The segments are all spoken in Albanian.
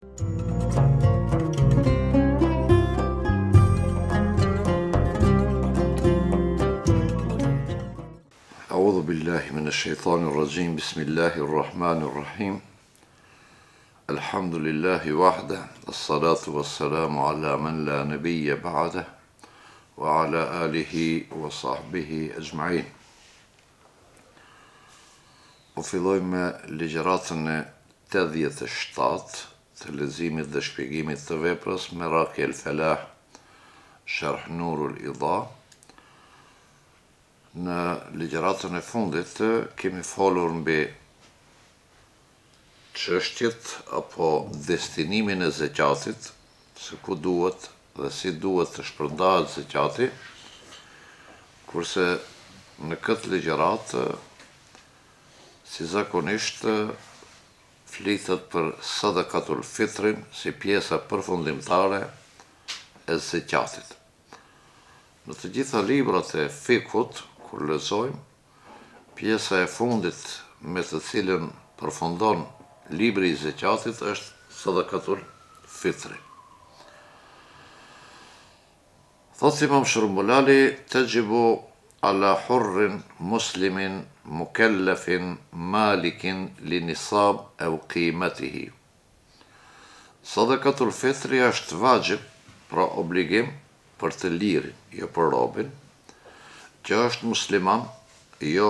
أعوذ بالله من الشيطان الرجيم بسم الله الرحمن الرحيم الحمد لله وحده الصلاة والسلام على من لا نبي بعده وعلى آله وصحبه أجمعين Po fillojmë me ligjëratën e 87 të leximit dhe shpjegimit të veprës Meraki el Felah Sherh Nurul Idah. Në ligjëratën e fundit kemi folur mbi çështjet apo destinimin e zeqatit, se ku duhet dhe si duhet të shpërndahet zeqati, kurse në këtë ligjëratë si zakonisht flitet për sadakatul fitrin si pjesa përfundimtare e zeqatit. Në të gjitha librat e fikhut, kur lexojmë, pjesa e fundit me të cilën përfundon libri i zeqatit është sadakatul fitri. Thotë Imam Shurmbulali, Texhibu ala hurrin muslimin mukellefin malikin li nisab ew qimetihi. Sadakatul fitri është vaxhib, pra obligim, për të lirin, jo për robin, që është musliman, jo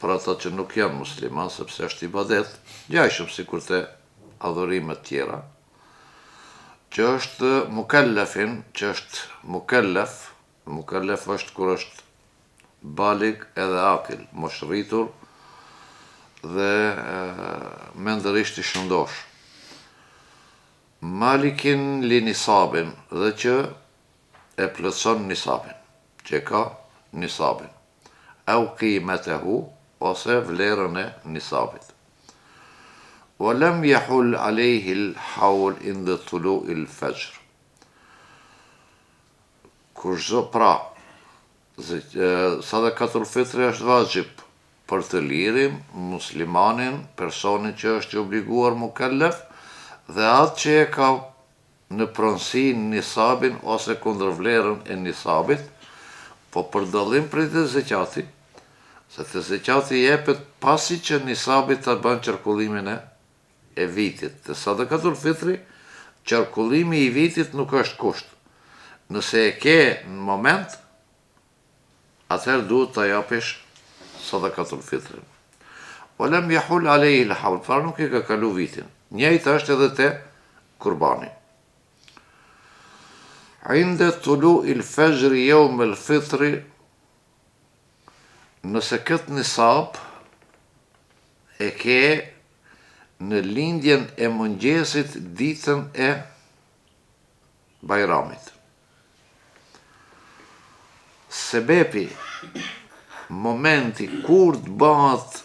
për ata që nuk janë musliman, sepse është ibadet, ngjajshëm sikur te adhurimet tjera, që është mukellefin, që është mukellef, mukellef është kur është balig edhe akil, moshërritur dhe mendërisht i shëndosh. Malikin li nisabin dhe që e plotëson nisabin, që e ka nisabin. Au qimetehu ose vlerën e nisabit. Wa lem jehul alejhi l-haul inde tulu'il fexhr. Kurse pra, sadakatul fitri është vaxhib për të lirin, muslimanin, personin që është i obliguar mukellef dhe atë që e ka në pronësi nisabin ose kundërvlerën e nisabit, po për dallim prej te zeqati, se te zeqati jepet pasi që nisabi ta bën qarkullimin e e vitit. Te sadakatul fitri, qarkullimi i vitit nuk është kusht. Nëse e ke në moment, atëherë duhet ta japish sadakatul fitrin. Wa lem jehul alejhi l-haul, pra nuk e ka kalu vitin. Njëjtë është edhe te kurbani. Inde tulu il fexhri jeum el fitri, nëse këtë nisab e ke në lindjen e mëngjesit ditën e Bajramit. Sebepi, momenti kur të bëhet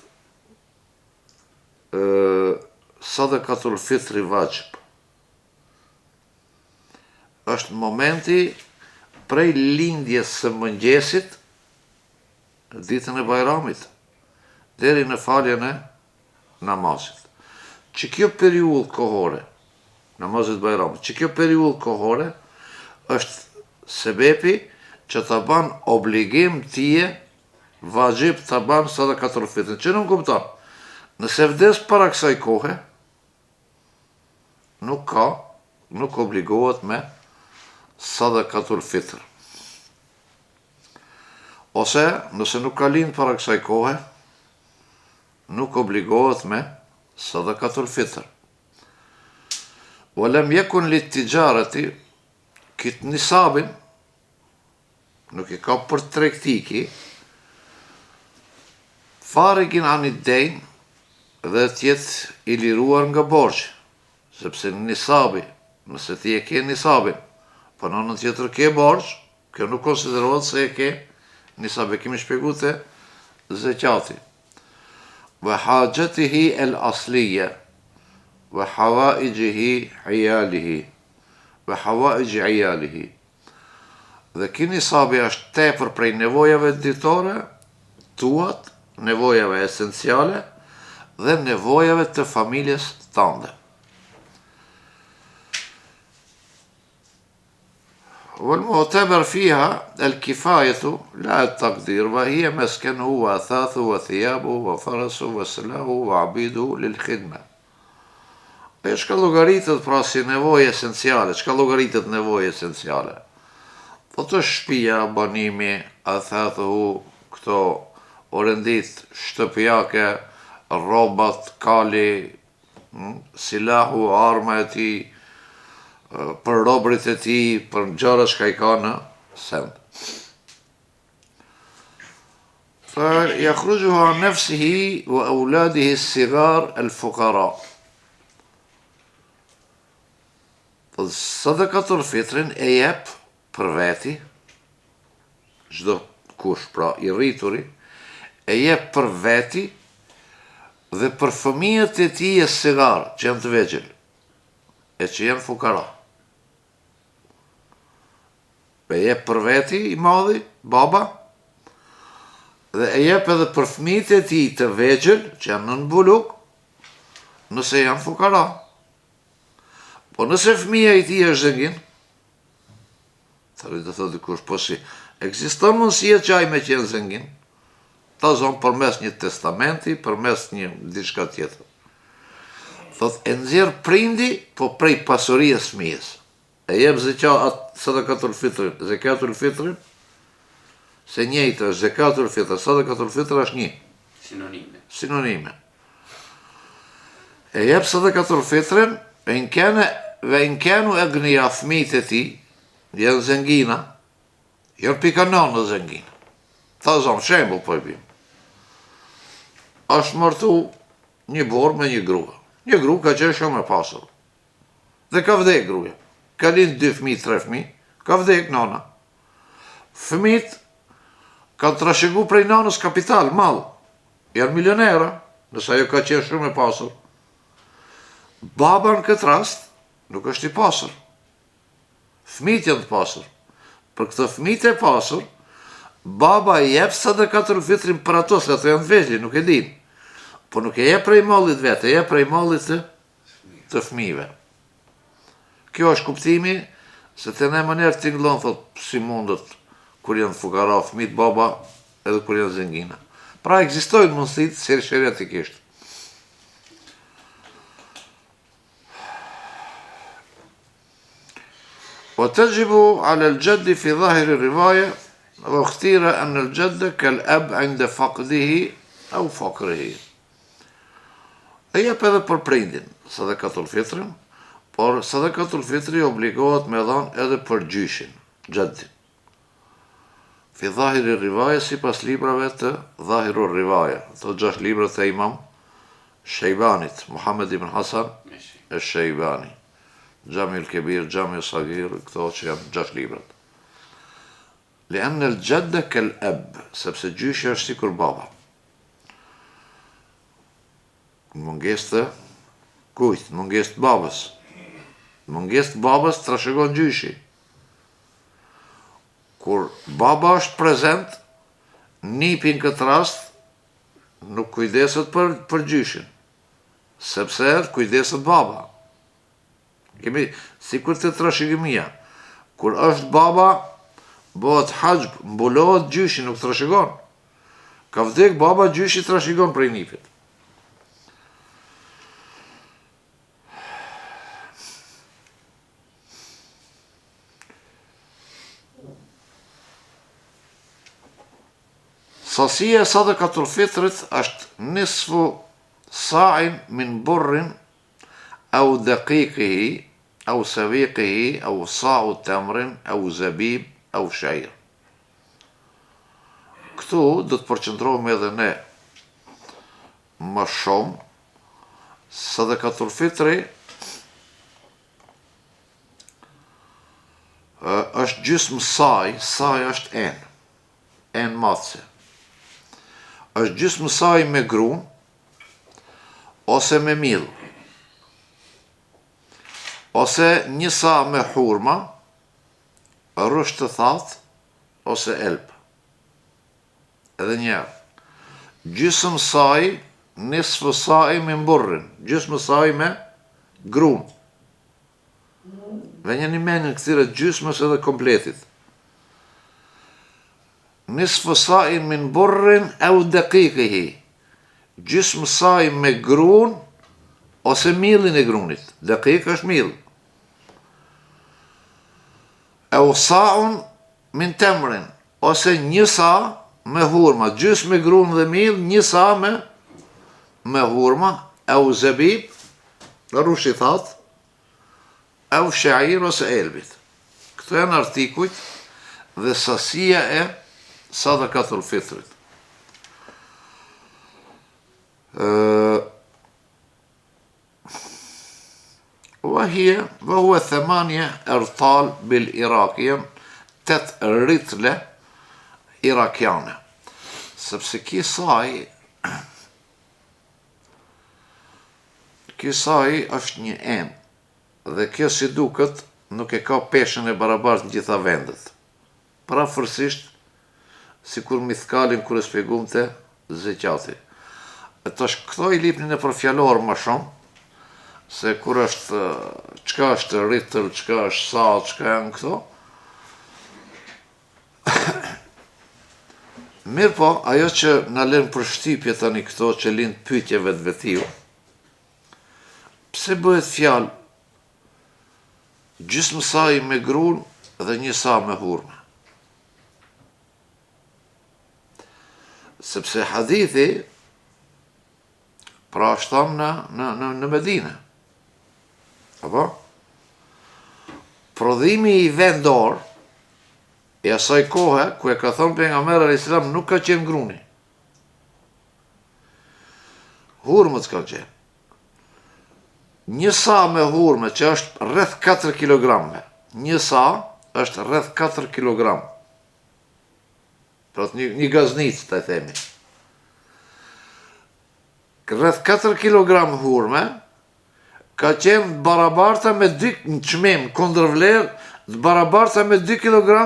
sadakatul fitri vaxhib, është momenti prej lindjes së mëngjesit ditën e Bajramit deri në faljen e namazit. Që kjo periudhë kohore, namazit Bajramit, që kjo periudhë kohore është sebepi që ta ban obligim tije vaxhib ta ban sadakatul fitrin. Që nënkupton, nëse vdes para kësaj kohe, nuk ka, nuk obligohet me sadakatul fitr. Ose, nëse nuk ka lind para kësaj kohe, nuk obligohet me sadakatul fitr. Wa lem jekun lit tixhareti, këtë nisabin, nuk e ka për tregti ky, farigin anid dejn dhe të jetë i liruar nga borxhi, sepse nisabi, nëse ti e ke nisabin, po në anën tjetër ke borxh, Kjo nuk konsiderohet se e ke nisab, e kemi shpjegu te zeqati. Ve haxhetihi el aslije, ve havaixhihi ijalihi, ve havaixhi ijalihi. Dhe ky nisabi është tepër prej nevojave ditore, tuat, nevojave esenciale dhe nevojave të familjes tande. Wal mu'tabar fiha al kifayatu la at taqdir wa hiya maskanuhu wa athathuhu wa thiyabuhu wa farasuhu wa silahuhu wa abiduhu lil khidma. Ajo çka llogaritet pra si nevojë esenciale, çka llogaritet nevojë esenciale? Thotë është shtëpia, banimi, athathuhu, këto orenditë shtëpiake, rrobat, kali, silahu, arma e tij, për robërit e tij, për gjërat çka i ka në send. Fa yakhrujuha an nafsihi wa auladihi as-sighar al-fuqara. Po sadakatul fitrin e jep për veti, çdo kush, pra i rrituri, e jep për veti dhe për fëmijët e tij es-sigar, që janë të vegjël, e që janë fukara. E jep për veti i madhi, baba, dhe e jep edhe për fëmijët e tij të vegjël, që janë nën bulug, nëse janë fukara. Po nëse fëmija i tij është zengin, Tani do thotë dikush, po si, ekziston mundësia që ai me qenë zengin? Ta zomë përmes një testamenti, përmes një diçka tjetër. Thot, e nxjerr prindi, po prej pasurisë fëmijës. E jep zeqat, sadakatul fitrin, zekatul fitrin, se njëjtë është zekatul fitr, sadakatul fitr është një. Sinonime. Sinonime. E jep sadakatul fitrin, ve in kane ve in kanu agnija fëmijët e tij janë zengina, janë pika nënë zengina. Ta zomë, shembull po e bim. Është martu një burrë me një grua. Një grua ka qenë shumë e pasur. Dhe ka vdek gruaja. Ka lind dy fëmijë, tre fëmijë, ka vdek nana. Fëmijët kanë trashëgu prej nanës kapital, mall. Janë milionera, nëse ajo ka qenë shumë e pasur. Baba në këtë rast nuk është i pasur. Fëmijët janë të pasur. Për këto fëmijët e pasur, baba i jep sadakatul fitrin për ato, se ato janë të vegjël, nuk e dinë. Po nuk e jep prej mallit vet, e jep prej mallit të të fëmijëve. Kjo është kuptimi se te ne menjëherë tingëllon thot si mundet kur janë fukara fëmijët baba edhe kur janë zengina. Pra ekzistojnë mundësitë si sheriatikisht. Wa tajibu ala al-jadd fi dhahir ar-riwaya wa ikhtira an al-jadd kal-ab 'inda faqdihi aw faqrihi. E jep edhe për prindin sadakatul fitrin, por sadakatul fitri obligohet me dhanë edhe për gjyshin, xheddin. Fi dhahiri rivaje sipas librave të dhahiru rivaje, ato gjashtë librat e imam Shejbanit, Muhammed ibn Hasan e Shejbani, Xhamiul Kebir, Xhamiul Sagir, këto që janë gjashtë librat. Li enne el xhedde kel eb, sepse gjyshi është sikur baba. Në mungesë të kujt? Në mungesë të babës. Në mungesë të babës trashëgon gjyshi. Kur baba është prezent, nipi në këtë rast nuk kujdeset për për gjyshin, sepse kujdeset baba. Kemi sikur te trashëgimia. Kur është baba, bëhet haxhb, mbulohet gjyshi, nuk trashëgon. Ka vdek baba, gjyshi trashëgon prej nipit. Sasia e sadakatul fitrit është nisfu sa'in min burrin au daqiqihi au sawiqihi au sa'u tamrin au zabib au sha'ir. Këtu do të përqendrohemi edhe ne më shumë sadakatul fitri është gjysmë saj, saj është enë, enë matëse. Është gjysmë saj me grun, ose me mill, ose një sa me hurma, rrush të thatë, ose elb. Edhe një herë. Gjysmë saj, nisfu saj min burrin, gjysmë saj me grun. Venjeni menin këtyre gjysmës edhe kompletit. Nisfu sa'in min burrin eu dekikihi. Gjysmë sa'i me grun ose millin e grunit. Dekik është mill. Eu sa'un min temrin ose një sa me hurma, gjysmë me grun dhe mill, një sa me me hurma, eu zebib, rrush i thatë, eu sheir ose elbit. Këto janë artikujt dhe sasia e sadakatul fitrit. Ë Wa hiya wa huwa thamania artal bil Iraq janë 8 ritle irakiane. Sepse ky sa'i ky sa'i është një enë dhe kjo si duket nuk e ka peshën e barabartë në gjitha vendet. Përafërsisht sikur mithkalin kur e spjegum te zeqati. E tash këto i lipni nëpër fjalor më shumë, se kur është, çka është ritël, çka është sa, çka janë këto. Mirëpo, ajo që na lën përshtypje tani këto që lind pyetje vetvetiu, pse bëhet fjalë gjysmë sa'i me grun dhe një sa me hurme? Sepse hadithi pra është thanë në, në, në, në Medine. Apo? Prodhimi i vendor i asaj kohe ku e ka thënë pejgamberi alayhis salam nuk ka qenë gruni. Hurmët ka qenë. Një sa me hurme që është rreth 4 kg. Një sa është rreth 4 kg. Pra një, një gaznicë, të themi. Rreth 4 kg hurme, ka qenë barabarta me 2 në çmim kundërvlerë, të barabarta me 2 kg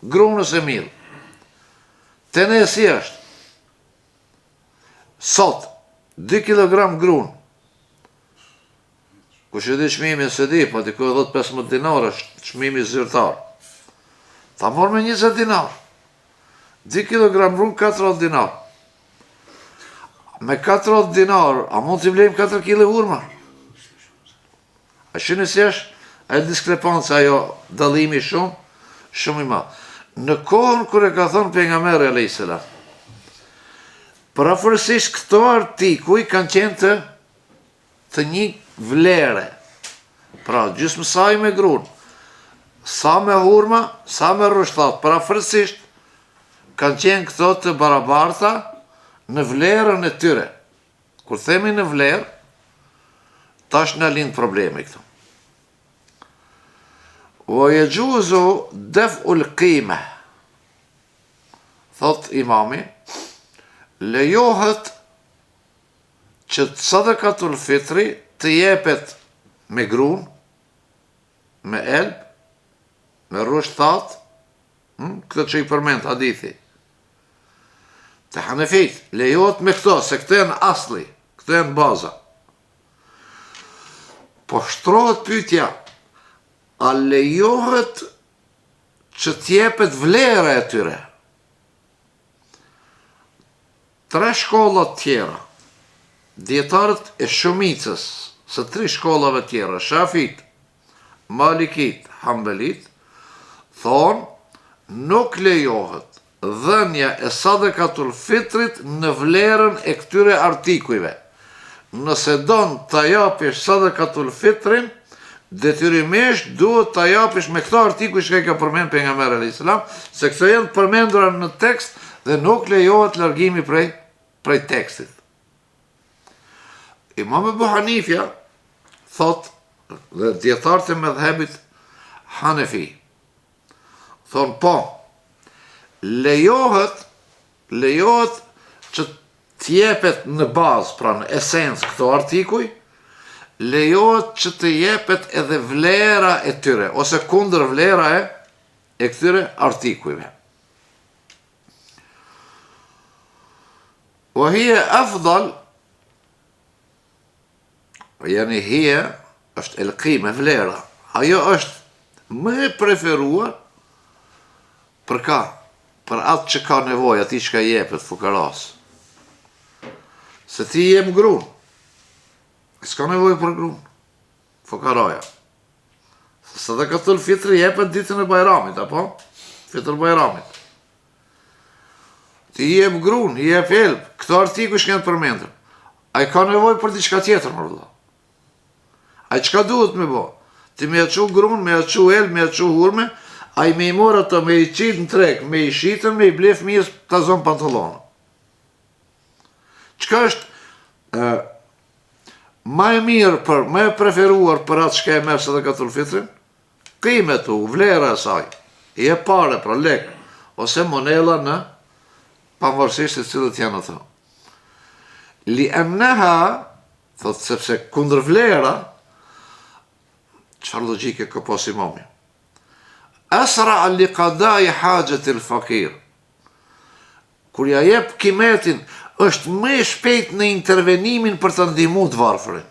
grun ose mill. Te ne si është? Sot, 2 kg grun, kush e di çmimin s'e di, po diku 10-15 dinar është çmimi zyrtar. Ta marr me 20 dinar. 2 kg grun 40 dinar. Me 40 dinar, a mund t'i blejmë 4 kg hurma? A shihni si është ajo diskrepanca, ajo dallimi shumë, shumë i madh. Në kohën kur e ka thënë pejgamberi alayhis salam, përafërsisht këto artikuj kanë qenë të të një vlere. Pra, gjysmë sa'i me grun, sa me hurma, sa me rrush thatë, përafërsisht kanë qenë këto të barabarta në vlerën e tyre. Kur themi në vlerë, tash na lind problemi këtu. Wa yajuzu daf'u al-qima. Thot imami, lejohet që sadakatul fitri të jepet me grun, me elb, me rrush thatë, hm, këto që i përmend hadithi. Te hanefit, lejohet me këto, se këto janë asli, këto janë baza. Po shtrohet pyetja, a lejohet që t'jepet vlera e tyre? Tre shkollat tjera, dijetarët e shumicës së tri shkollave tjera, Shafit, Malikit, Hanbelit, thonë nuk lejohet dhënia e sadekatul fitrit në vlerën e këtyre artikujve. Nëse don ta japish sadekatul fitrin, detyrimisht duhet ta japish me këto artikuj që i ka përmend pejgamberi alayhis salam, se këto janë të përmendura në tekst dhe nuk lejohet largimi prej prej tekstit. Imam Ebu Hanifja thot dhe dijetarët e medhhebit Hanefi thonë po lejohet lejohet që të jepet në bazë, pra në esencë këto artikuj, lejohet që të jepet edhe vlera e tyre, ose kundër vlera e, e këtyre artikujve. Wa hije afdal, yani hije është el qime, vlera. Ajo është më e preferuar për ka, për atë që ka nevojë, atij çka i jepet fukaras. Se ti i jep grun. S'ka nevojë për grun. Fukaraja. Se sadakatul fitri jepet ditën e Bajramit, apo? Fitër Bajramit. Ti i jep grun, i jep elb, këto artikuj që janë përmendur. Ai ka nevojë për diçka tjetër, më vëlla. Ai çka duhet me bo? Ti me ja çu grun, me ja çu elb, me ja çu hurme, ai me i marr ato, me i qitë në treg, me i shitën, me i ble fëmijës ta zon pantallona. Çka është ë ma e mirë për, më e preferuar për atë çka e merr sadakatul fitrin? Kimetu, vlera e saj, i e pare, pra lek, ose monedha në pavarësisht se cilët janë ato. Li enneha, thot sepse kundërvlera, çfarë logjike ka pas imami? Esra li kadai haxhetil fakir, Kur ja jep kimetin, është më e shpejtë në intervenimin për të ndihmu të varfërin.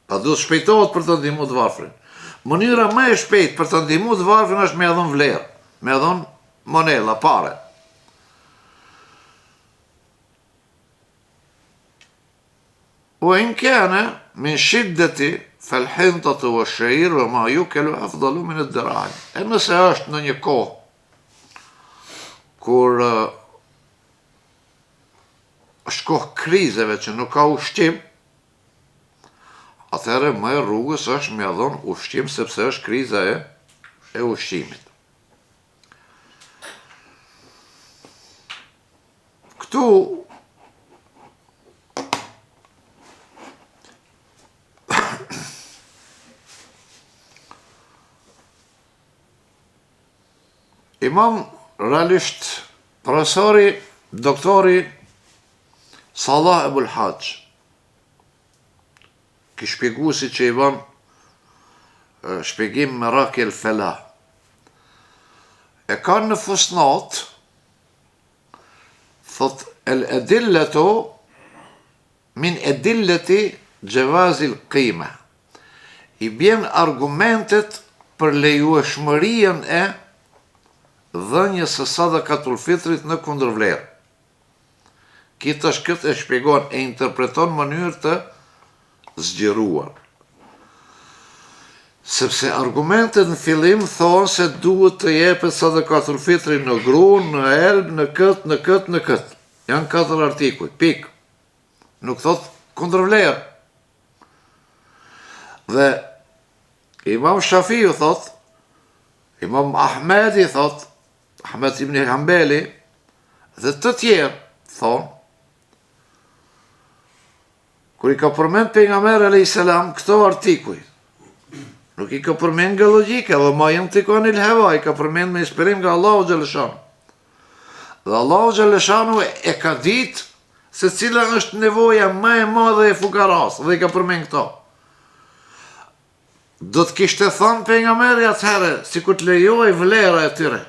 Pa duhet shpejtohet për të ndihmu të varfërin. Mënyra më e shpejtë për të ndihmu të varfërin është me ja dhon vlerë, me ja dhon monedha, pare. Wa in kana min shiddati fal hintatu wa shair wa ma yukalu afdalu min ad-dirahim. E nëse është në një kohë kur është kohë krizeve që nuk ka ushqim, atëherë më e rrugës është me ja dhon ushqim sepse është kriza e e ushqimit. Këtu Imam realisht profesori, doktori Salah Ebul Haxh, ky shpjeguesi që i ban shpjegim Meraki el Felah, e ka në fusnot, thot el edilletu min edilleti xhevazil kime, i bjen argumentet për lejueshmërinë e dhënies së sadakatul fitrit në kundërvlerë. Ky tash këtë e shpjegon, e interpreton në mënyrë të zgjeruar. Sepse argumentet në fillim thonë se duhet të jepet sadakatul fitri në grun, në elb, në këtë, në këtë, në këtë. Janë katër artikuj, pikë. Nuk thot kundërvlerë. Dhe Imam Shafiu thot, Imam Ahmedi thot, Ahmed ibn Hanbeli dhe të tjerë thonë kur i ka përmend pejgamberi alayhis salam këto artikuj nuk i ka përmend nga logjika ve ma jentiku anil heva i ka përmend me inspirim nga Allahu xhaleshanu dhe Allahu xhaleshanu e ka ditë se cila është nevoja më e madhe e fukaras dhe i ka përmend këto Do të kishte thënë pejgamberi atëherë, sikur të lejohej vlera e tyre.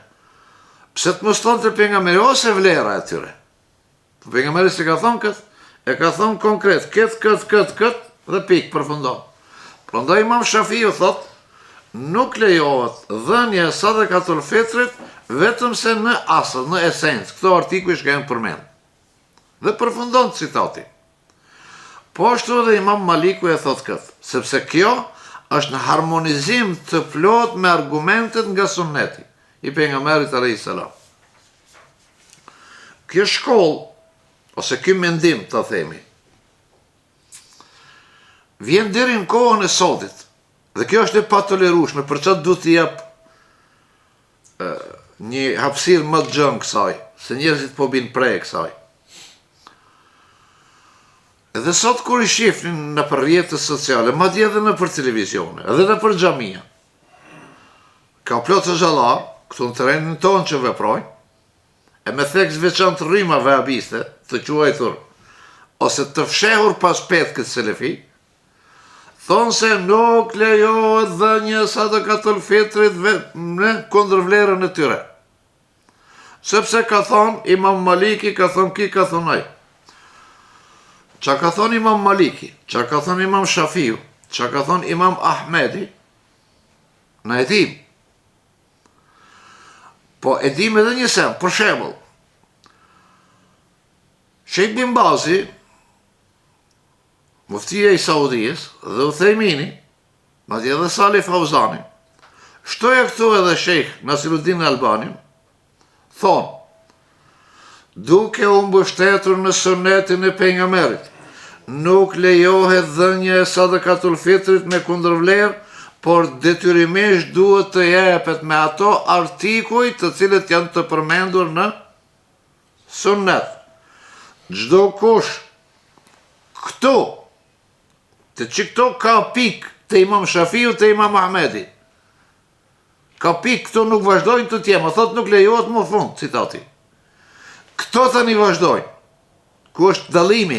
Pse të mos thonte pejgamberi ose vlera e tyre? Po pejgamberi s'e ka thënë kët, e ka thënë konkret, kët, kët, kët, kët dhe pikë përfundon. Prandaj Imam Shafiu thot, nuk lejohet dhënia e sadakatul fitrit vetëm se në asëll, në esencë, këto artikuj që janë përmend. Dhe përfundon citati. Po ashtu edhe Imam Maliku e thotë këtë, sepse kjo është në harmonizim të plotë me argumentet nga sunneti i pejgamberit alayhis salam. Kjo shkollë ose ky mendim ta themi vjen deri në kohën e sotit. Dhe kjo është e patolerueshme, për çfarë duhet t'i jap një hapësirë më të gjanë kësaj, se njerëzit po bin pre e kësaj. Edhe sot kur i shifni nëpër rrjete sociale, madje edhe nëpër televizione, edhe nëpër xhamia, ka plot hoxhallarë, këtu në terrenin tonë që veprojnë, e me theks veçantë rryma vehabiste, të quajtur, ose të fshehur pas petkës selefi, thonë se nuk lejohet dhënia e sadakatul fitrit në kundërvlerën e tyre. Sepse ka thonë Imam Maliki, ka thonë ky, ka thonë ai. Ça ka thonë Imam Maliki, ça ka thonë Imam Shafiu, ça ka thonë Imam Ahmedi? Na e dim. Po e dim edhe një sen, për shembull. Shejh Bin Bazi, muftia i Saudijës dhe Uthejmini, madje edhe Salih Fauzani, shtoja këtu edhe Shejh Nasiruddin Albani, thonë, duke u mbështetur në sunetin e pejgamberit, nuk lejohet dhënia e sadakatul fitrit me kundërvlerë, por detyrimisht duhet të jepet me ato artikuj të cilët janë të përmendur në sunnet. Çdokush këtu, te qëkto ka pikë te imam Shafiu, te imam Ahmedi, Ka pikë këto nuk vazhdojnë të tjera, më thotë nuk lejohet më fund, citati. Këto tani vazhdojnë. Ku është dallimi?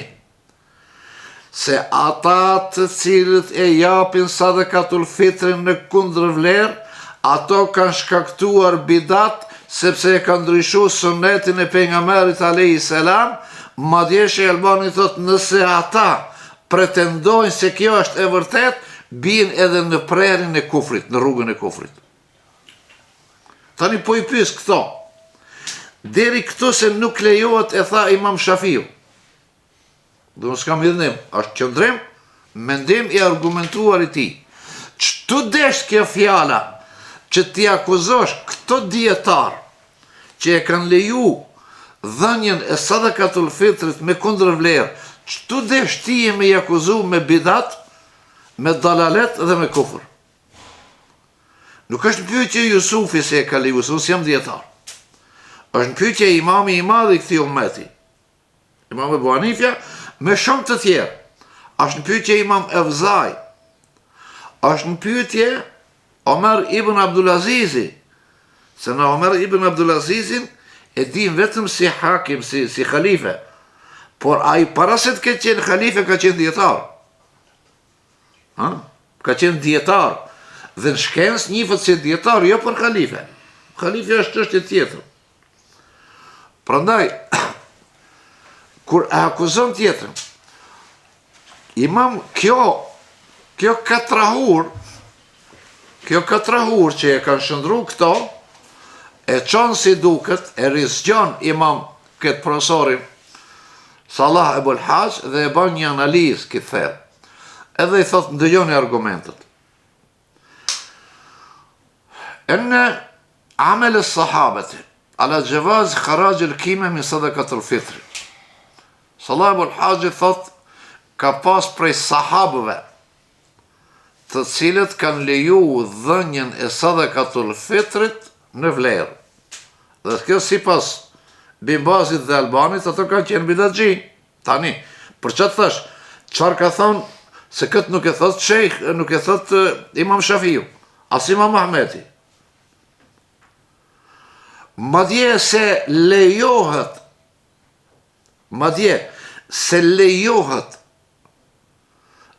Se ata të cilët e japin sadakatul fitrin në kundërvlerë, ato kanë shkaktuar bidat sepse e kanë ndryshu sunetin e pejgamberit alejhi selam, madje Shejh Albani thotë nëse ata pretendojnë se kjo është e vërtetë, bien edhe në prehrin e kufrit, në rrugën e kufrit. Tani po i pyes këto. Deri këtu se nuk lejohet e tha Imam Shafiu. Dhe unë s'kam idhnim, është qëndrim, mendim i argumentuar i tij. Ç't'u desht kjo fjala që t'i akuzosh këto dijetarë që e kanë leju dhënien e sadakatul fitrit me kundërvlerë, ç't'u desht ti me i akuzu me bidat, me dalalet dhe me kufër. Nuk është në pyetje Jusufi se e ka leju, se unë s'jam dijetar. Është në pyetje imami i madh i këtij ummeti. Imam Ebu Hanifja me shumë të tjerë. Është në pyetje Imam Evzai. Është në pyetje Omer ibn Abdulazizi. Se na Omer ibn Abdulazizin e dim vetëm si hakim, si, si halife. Por ai para se të ketë qenë halife ka qenë dijetar. Ha? Ka qenë dijetar. Dhe në shkencë njifet si dijetar, jo për halife. Halife është çështje tjetër. Prandaj, kur e akuzon tjetrin, imam kjo, kjo katrahur, kjo katrahur që e kanë shndërru këto, e çon si duket, e rizgjon imam këtë profesorin, Salah Ebul Haxh dhe e ban një analizë këtë thellë. Edhe i thotë ndëgjoni argumentet. Enne amel es-sahabeti, ala xhevaz ihraj el kime min sadakatil fitri. Salah Ebul Haxhi thot, ka pas prej sahabëve, të cilët kanë leju dhënien e sadakatul fitrit në vlerë. Dhe kjo sipas Bin Bazit dhe Albanit, ato kanë qenë bidatxhi. Tani, për çfarë thash, çfarë ka thonë, se këtë nuk e thot shejh, nuk e thot Imam Shafiu, as Imam Ahmeti. Madje se lejohet, madje se lejohet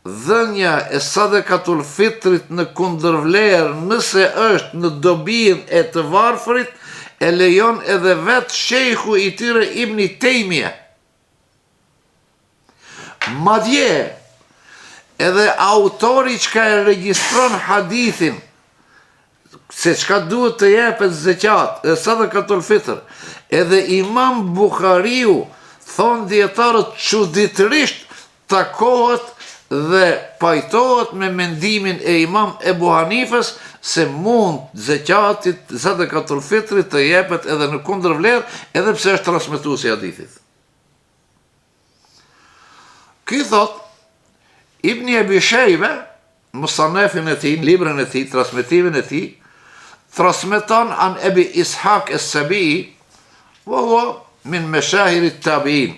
dhënia e sadekatul fitrit në kundërvlerë nëse është në dobinë e të varfrit, e lejon edhe vetë shejhu i tyre Ibni Tejmije. Madje, edhe autori çka e regjistron hadithin, se çka duhet të jepet zeqat, e sadekatul fitr, edhe imam Buhariu, thonë dijetarët çuditërisht takohet dhe pajtohet me mendimin e imam Ebu Hanifës se mund zeqati sadekatul fitrit të jepet edhe në kundërvlerë, edhe pse është transmetuesi i hadithit. Ky thot, Ibni Ebi Shejbe, Musannefin e tij, librin e tij, transmetimin e tij, transmeton an Ebi Ishak es-Sabii, wa huwa min meshahiri tabiin.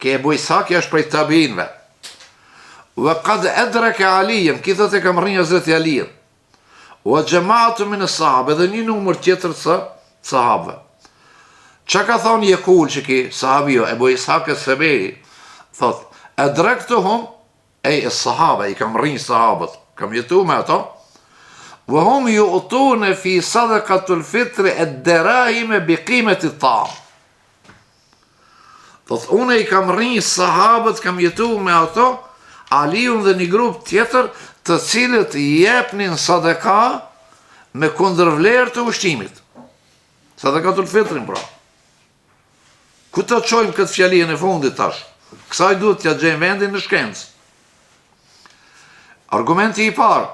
Ky Ebu Ishak është prej tabiinve. Wa qad adraka Aliyan, ky thotë e kam rri Hazreti Aliun. Wa xhemaatu min as-sahabe dhe një numër tjetër të sahabëve. Çka ka thonë jekul qiky sahabiu Ebu Ishak es-Sabii, thot, adraktuhum ej es-sahabe, i kam rri sahabët, kam jetu me ato, wa hum ju'tune fi sadakatul fitri ed-derahime bi kimeti taam. Thot, unë i kam rri sahabët, kam jetu me ato, Aliun dhe një grup tjetër, të cilët jepnin sadaka Me kundërvlerë të ushqimit. Sadakatul fitrin pra. Ku ta çojmë këtë fjalinë e fundit tash? Kësaj duhet t'ia gjejmë vendin në shkencë. Argumenti i parë.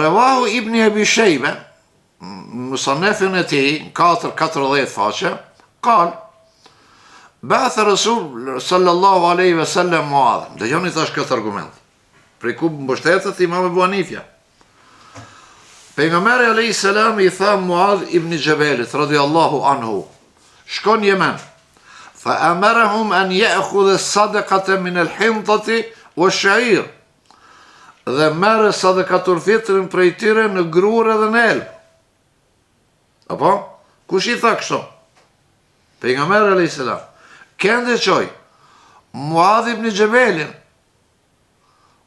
Revahu ibni Ebi Shejbe, në Musannefin e tij, në 4-40 faqe, kal, Beathe Resul sallallahu aleyhi ve sellem Muadh. Dëgjoni tash këtë argument. Prej ku mbështetet imam Ebu Hanifja. Pejgamberi aleyhi selam i tha Muadh ibn Xhebelit, radiallahu anhu, shko në Jemen, fa amarahum an ya'khudh as-sadaqata min al-hintati wash-sha'ir. Dhe merre sadakatul fitrin prej tyre në grurë edhe në elb. Apo? Kush i tha kështu? Pejgamberi alayhis salam. Kënd e çoi? Muadh ibn Xhebelin.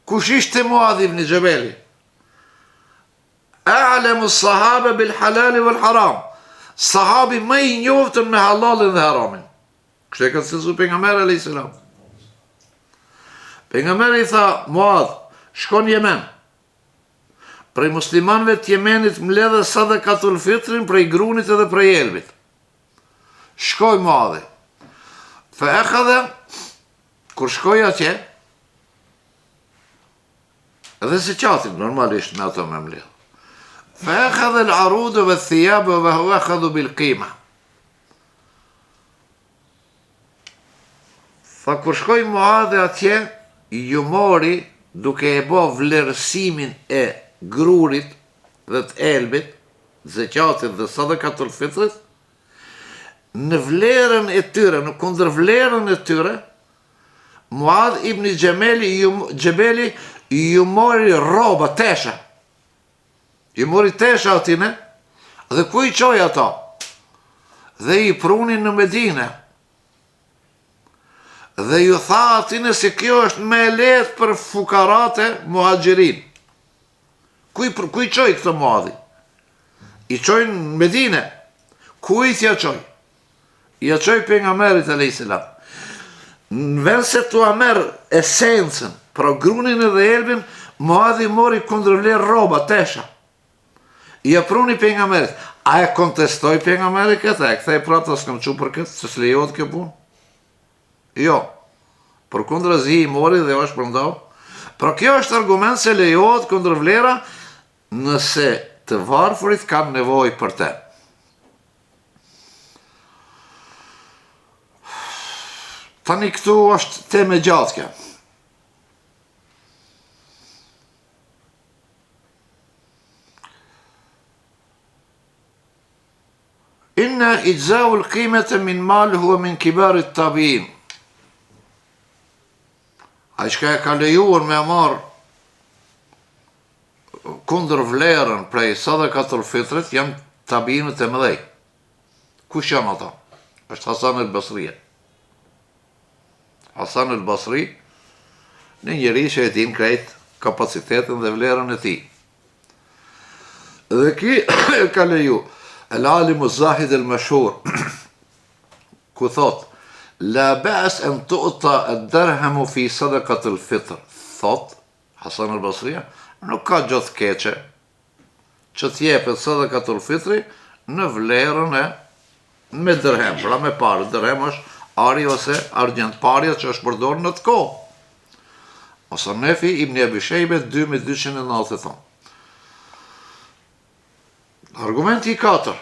Kush ishte Muadh ibn Xhebeli? A'lamu sahabe bil halali wal haram. Sahabi më i njoftun me halalin dhe haramin. Kështu e ka cilësu pejgamberi alayhis salam. Pejgamberi i tha Muadh, shko në Jemen. Prej muslimanëve të Jemenit mbledhe sadakatul fitrin prej grunit edhe prej elbit. Shkoi Muadhi. Fa akhadha kur shkoi atje edhe zeqatin normalisht me ato me mbledh. Fa akhadha al-arud wa thiyab wa huwa akhadhu bil qima. Tha kur shkoi Muadhi atje, ju mori duke e bo vlerësimin e grurit dhe të elbit, zeqatit dhe sadakatul fitrit, në vlerën e tyre, në kundërvlerën e tyre, Muadh ibn Xhemeli ju, Xhebeli ju mori rroba, tesha. Ju mori tesha atyne dhe ku i çoi ato? Dhe i pruni në Medine. Dhe ju tha atyne se kjo është më e lehtë për fukarat e muhaxhirin. Ku i, ku i çoi këto Muadhi? I çoi në Medine. Kujt ja çoi? Ja çoi pejgamberit alayhis salam. Në vend se t'ua merr esencën, pra grunin edhe elbin, Muadhi mori kundërvlerë rroba, tesha. Ia pruni pejgamberit. A e kontestoi pejgamberi këtë? A e kthej prapë s'kam çu për këtë, se s'lejohet kjo punë? Jo. Përkundrazi i mori dhe ua shpërndau. Pra kjo është argument se lejohet kundërvlera nëse të varfërit kanë nevojë për te. Tani këtu është temë e gjatë kjo. Inna ixhzau l-kimete min mal huwa min kibari tabiin. Ai çka e ka lejuar me marrë kundërvlerën prej sadakatul fitrit janë tabiinët e mëdhej. Kush janë ata? Është Hasan el Basria. Hasan el Basri, një njeri që e din krejt kapacitetin dhe vlerën e tij. Dhe ky e ka leju, el alimu zahid el meshhur, ku thot, la bes en tu'ta ed-derhemu fi sadakatil fitr, thot, Hasan al-Basria, nuk ka gjë të keqe që të jepet sadakatul fitri në vlerën e me dërhem, pra me pare, dërhem është ari ose argjend, parja që është përdorur në atë kohë. Musannefi Ibn Abi Shejbe 2299. Argumenti i katër.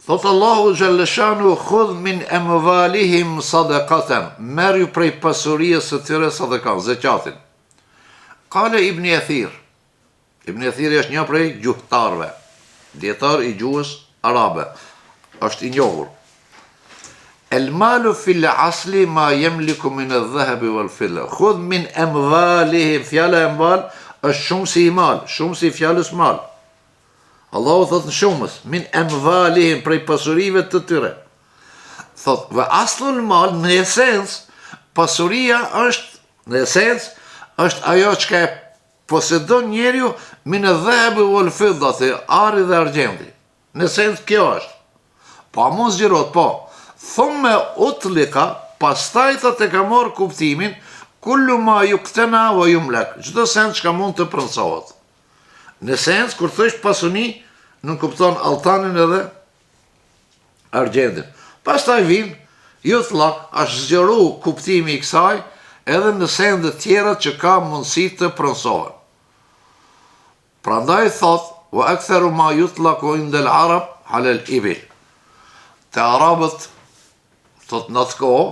Thot Allahu xhelleshanuhu khudh min emvalihim sadakaten, merrju prej pasurisë së tyre sadakan, zeqatin. Kale Ibni Ethir, Ibni Ethiri është një prej gjuhëtarëve, dijetar i gjuhës arabe, është i njohur. El malu fil asli ma jemliku min edh-dhehebi wal fidda. Khudh min emvalihim, fjala emval është shumësi i mal, shumësi i fjalës mal. Allahu thot në shumës, min emvalihim prej pasurive të tyre. Thot, ve aslul mal në esencë, pasuria është, në esencë, është ajo çka e posedon njeriu min edh-dhehebi wal fiddati, ari dhe argjendi. Në esencë kjo është. Po a mund zgjerohet, po. Thumme utlika, pastaj thot e ka marrë kuptimin, Kullu ma juktena wa jumlek, çdo send çka mund të pronësohet. Në esencë, kur thosh pasuni, nënkupton altanin edhe argjendin. Pastaj vin jutlak, është zgjeru kuptimi i kësaj edhe në sende tjera që ka mundësi të pronësohen. Prandaj thotë, Wa aktharu ma yutlaku inda al-arab ala al-ibil. Te arabët, thotë në atë kohë,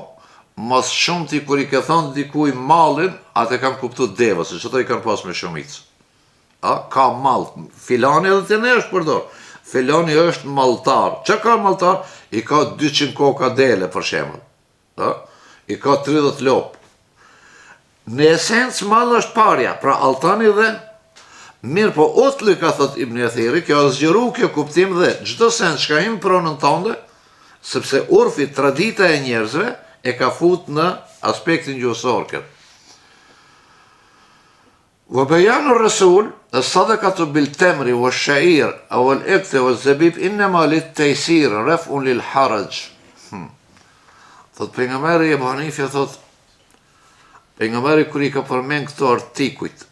më së shumti kur i ke thënë dikuj mallin, atë e kanë kuptu deva, se qato i kanë pas me shumicë. A, ka mall, filani edhe te ne është përdor. Filani është malltar. Çka ka malltar? I ka 200 koka dele, për shembull. Ë? I ka 30 lopë. Në esencë mall është parja, pra altani dhe mirëpo utlika thot Ibn Ethiri, kjo është zgjeru kjo kuptim dhe çdo send çka hin pronën tënde, sepse urfi, tradita e njerëzve e ka fut në aspektin gjuhësor këtë. Wa bejanu Resul, es-sadakatu bil temri wa shair aw al iqti wa zabib innama lit taysir raf'un lil haraj. Hmm. Thot pejgamberi Ebu Hanifja thot pejgamberi kur i ka përmend këto artikujt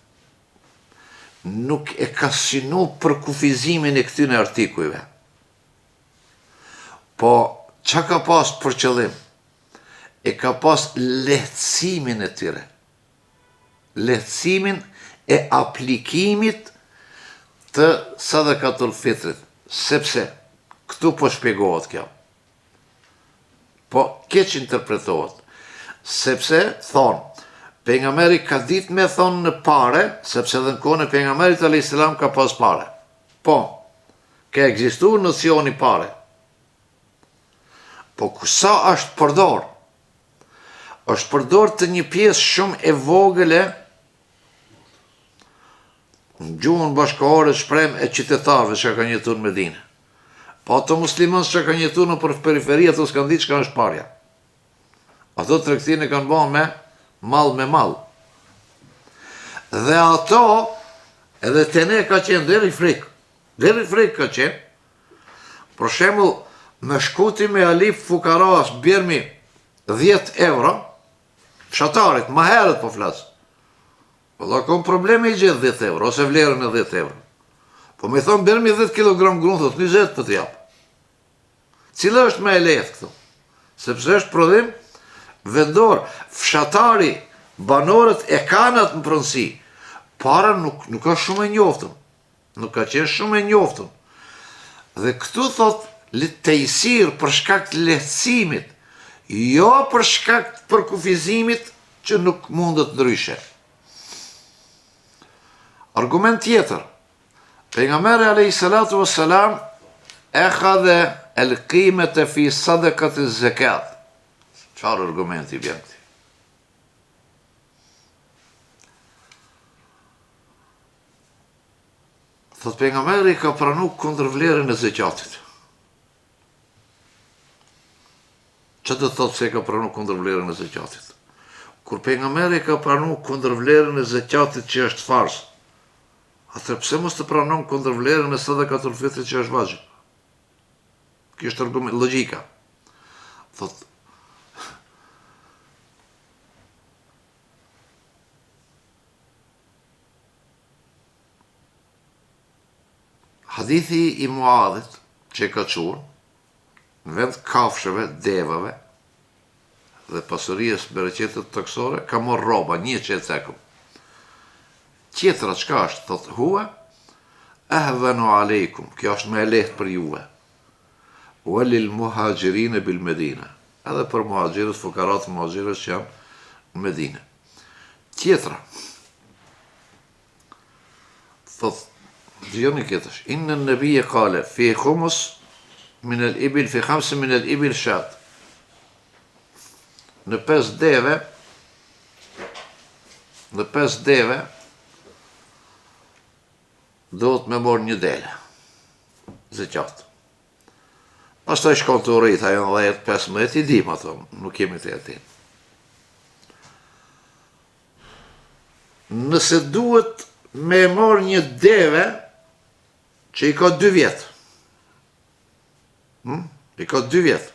nuk e ka synu përkufizimin e këtyne artikujve. Po, ça ka pas për qëllim? E ka pas lehtësimin e tyre. lehtësimin e aplikimit të sadakatul fitrit, sepse këtu po shpjegohet kjo. Po keqinterpretohet, sepse thonë, pejgamberi ka ditë me thonë në pare, sepse edhe në kohën e pejgamberit alayhis salam ka pas pare. Po, ka ekzistu nocioni pare. Po sa është përdor? është përdor te një pjesë shumë e vogël e në gjuhën bashkëkohore shprehmë e qytetarëve që kanë jetuar në Medinë. Po ato muslimanë që kanë jetuar nëpër periferi, ato s'kanë ditë çka është parja. Ato tregtinë e kanë bërë me mall me mall. Dhe ato edhe te ne ka qenë deri frikë. Deri frikë ka qenë. Për shembull, me shku ti me ia lyp fukaras bjermi 10 euro, fshatarit, ma herët po flas. Valla kom problem me i gjetë 10 euro, ose vlerën e 10 euro. Po me thonë bjermi 10 kg grunë, thot 20 po të jap. Cila është më e lehtë këtu? Sepse është prodhim vendor, fshatari, banorët e kanë atë në pronësi. Para nuk, nuk është shumë e njoftun. Nuk ka qenë shumë e njoftun. Dhe këtu thot lit tejsir për shkak të lehtësimit, jo për shkak të përkufizimit që nuk mundet ndryshe. Argument tjetër, pejgamberi alayhi salatu wassalam ekhadhe el qimete fi sadakati zekat. Çfarë argumenti bjen këti? Thot pejgamberi ka pranu kundërvlerën e zeqatit. Që do të thotë se ka pranu kundërvlerën e zeqatit? Kur pejgamberi ka pranu kundërvlerën e zeqatit që është farz, atëherë pse mos të pranon kundërvlerën e sadakatul fitrit që është vaxhib? Kjo është argument, logjika. Thot, Hadithi i Muadhit që e ka çuar në vend kafshëve, devave dhe pasurisë bereqetet tokësore, ka marrë rroba, një që e cekëm. Tjetra çka është, thot huve, ehvenu alejkum, kjo është më e lehtë për juve. Wa lil muhaxhirine bil Medine, edhe për muhaxhirët, fukarat muhaxhirët që janë në Medine. Tjetra, thot, dëgjoni këtë tash, inne nebije kale, fi khumus min el ibil, fi khamsi min el ibil shat. Në pes deve, në pes deve, duhet me morë një dele, zeqat. Pastaj shkon tu u rrit, ajo në 10, 15, i dim ato, nuk jemi të aty. Nëse duhet me morë një deve që i ka dy vjetë, hm? i ka dy vjetë,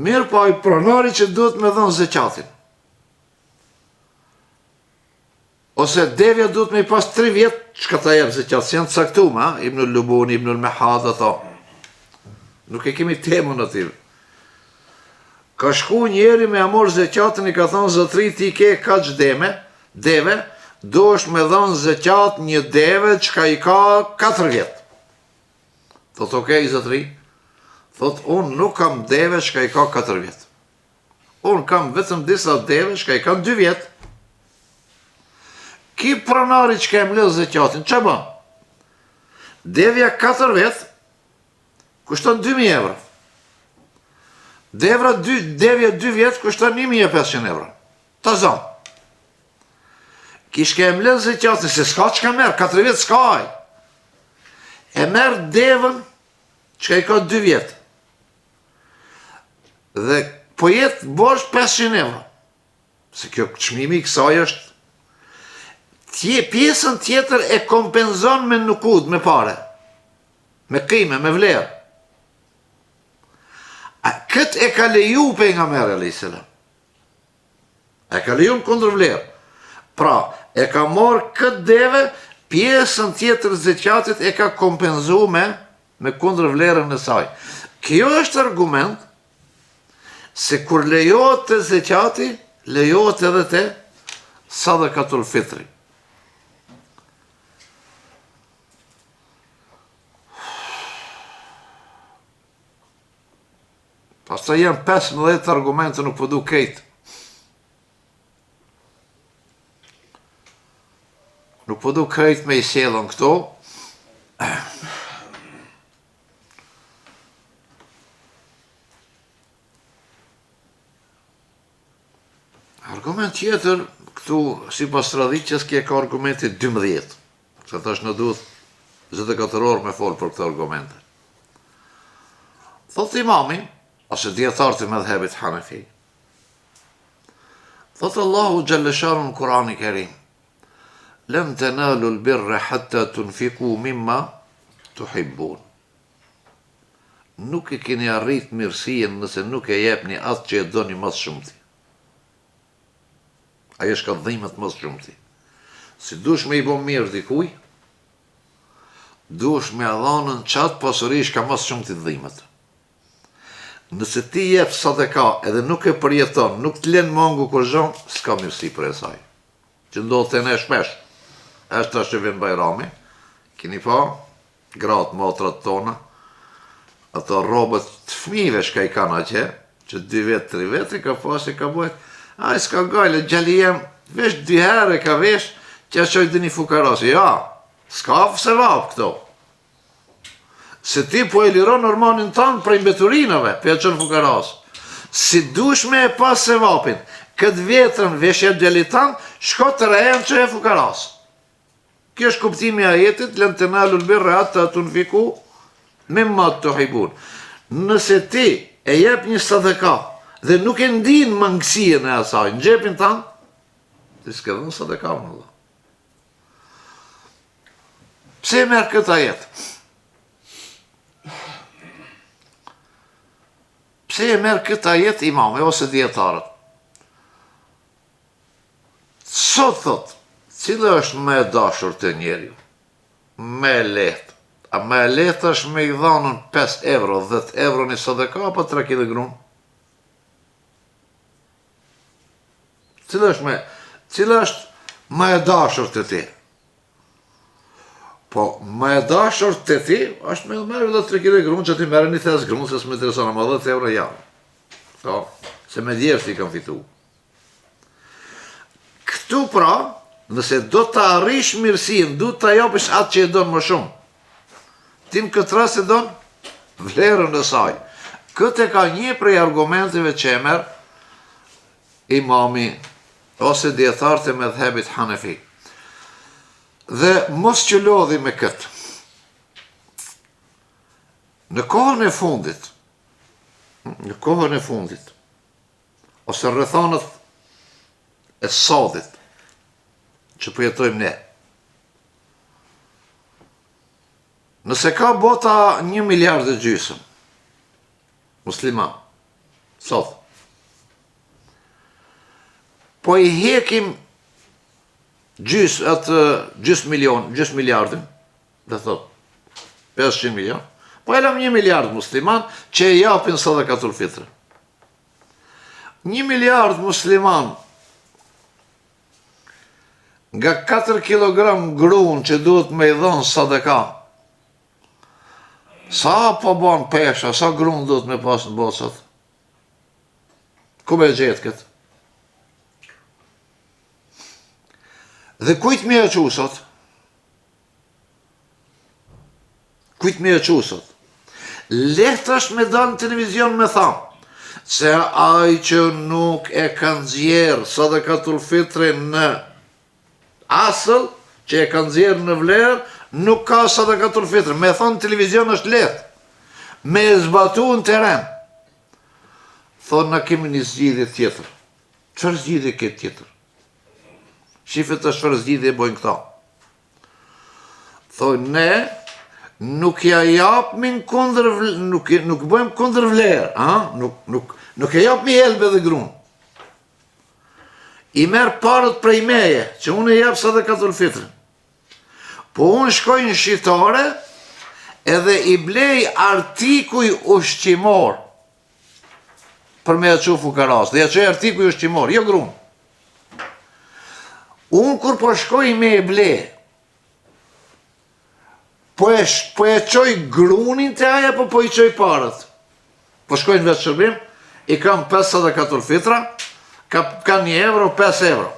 mirëpo ai pronari që duhet me dhënë zeqatin. Ose devja duhet me i pas 3 vjet, çka ta jep zeqat, se janë të caktume, ha? Ibnul Lubun, Ibnul Mehad, ato. Nuk e kemi temën aty. Ka shku njeri me ia marrë zeqatin i ka thonë zotri ti ke kaq deme, deve, duhesh me dhonë zeqat një deve çka i ka 4 vjet. Thot okej zotri, thot unë nuk kam deve çka i ka 4 vjet. Unë kam vetëm disa deve çka i kanë 2 vjet. Ky pronari çka e mledh zeqatin, ça bën? Devja 4 vjet kushton 2000 euro. Devra 2, devja 2 vjet kushton 1500 euro. Ta zon. Ky çka e mledh zeqatin, se s'ka çka merr, 4 vjet s'ka aj. E merr devën çka i ka 2 vjet. Dhe po jet borxh 500 euro. Se kjo çmimi i kësaj është tje, pjesën tjetër e kompenzon me nukud, me pare. Me kime, me vlerë. A këtë e ka leju pejgamberi alejhi selam. E ka leju në kundërvlerë. Pra, e ka marrë këtë deve, pjesën tjetër zeqatit e ka kompenzu me, me kundërvlerën e saj. Kjo është argument se kur lejohet te zeqati, lejohet edhe te sadakatul fitri. Pastaj janë 15 argumente nuk po du krejt. Nuk po du krejt me i sjellën këto. Argument tjetër, këtu sipas traditës ky e ka argumenti 12. Se tash na duhet 24 orë me folë për këto argumente. Thot imami, ose dijetarët e medhhebit Hanefi, thot Allahu xhelle shanuhu në Kurani Kerim, len tenalul birre hatta tunfiku mimma tuhibbun. Nuk e keni arrit mirësinë nëse nuk e jepni atë që e doni më së shumti. Ajo çka dhimet më së shumti. Si dush me i bo mirë dikuj, dush me ia dhanën qatë pasuri çka më së shumti dhimet. Nëse ti jep sadeka edhe nuk e përjeton, nuk të len mangu kurgjo, s'ka mirësi prej saj. Që ndodh te ne shpesh. Është tash që vjen Bajrami, keni pa, gratë, motrat tona, ato rrobët të fëmijëve çka i kanë atje, që dy vjet, tri vjet i ka pas i ka bojt, ai s'ka gajle, djali jem, vesh dy herë e ka vesh, që e çoj ndonjë fukaras, ja, s'ka sevap këto. Se ti po e liron ormanin tanë prej mbeturinave, po ja çon fukaras. Si dush me e pas sevapin, këtë vjetrën veshja djalit tanë, shko të rejën çoje fukaras. Kjo është kuptimi i ajetit len tenalul birra hatta tunfiku mimma tuhibun. Nëse ti e jep një sadaka dhe nuk e ndin mangësinë e asaj në xhepin tënd, ti s'ke dhënë sadaka më vëlla. Pse e merr këtë ajet? Pse e merr këtë ajet imami ose dijetarët? Sot thot, cila është më e dashur te njeriu? Më e lehtë. A më e lehtë është me i dhanën 5 euro, 10 euro një sadaka apo 3 kg grun? Cila është më cila është më e dashur te ti? Po, më e dashur te ti është me marrë edhe 3 kg grun që ti merr një thes grun se s'më intereson ama 10 euro ja. Po, se me djersë i kam fitu. Këtu pra, nëse do të arrish mirësinë, duhet ta japësh atë që e don më shumë. Ti në këtë rast e don vlerën e saj. Këtë e ka një prej argumenteve që e merr imami ose dijetarët e medhhebit Hanefi. Dhe mos që lodhi me këtë. Në kohën e fundit, në kohën e fundit, ose rrethanat e sodit që po jetojmë ne. Nëse ka bota një miliard e gjysëm, musliman, sot, po i hekim Gjys, atë gjys milion, gjys miliardin, do thot 500 milion, po e lam një miliard musliman që e japin sadakatul fitr. Një miliard musliman nga 4 kg grun që duhet me i dhonë sadaka, sa po bon pesha, sa grun duhet me pas në botë sot? Ku me gjetë këtë? Dhe kujt me e çu sot? Kujt me e çu sot? Lehtë është me dalë në televizion me thanë, se ai që nuk e ka nxjerrë sadakatul fitrin në asëll, që e ka nxjerrë në vlerë, nuk ka sadakatul fitr. Me thonë në televizion është lehtë, me e zbatu në teren. Thonë na kemi një zgjidhje tjetër. Çfarë zgjidhje ke tjetër? Shife tash çfarë zgjidhje bojnë këta. Thonë ne nuk ja japmin kundër nuk nuk bëjmë kundër vlerë, a? Nuk nuk nuk e japmi elbe dhe grun. I merr paret prej meje, që unë e jap sadakatul fitrin. Po unë shkoj në shitore edhe i blej artikuj ushqimor për me ja çu fukaras, dhe ja çoj artikuj ushqimor, jo grun. Unë kur po shkoj me e ble, po e, po e çoj grunin te ai, apo po i çoj paret? Po shkoj në vetëshërbim, i kam 5 sadakatul fitra, ka, ka një euro, 5 euro.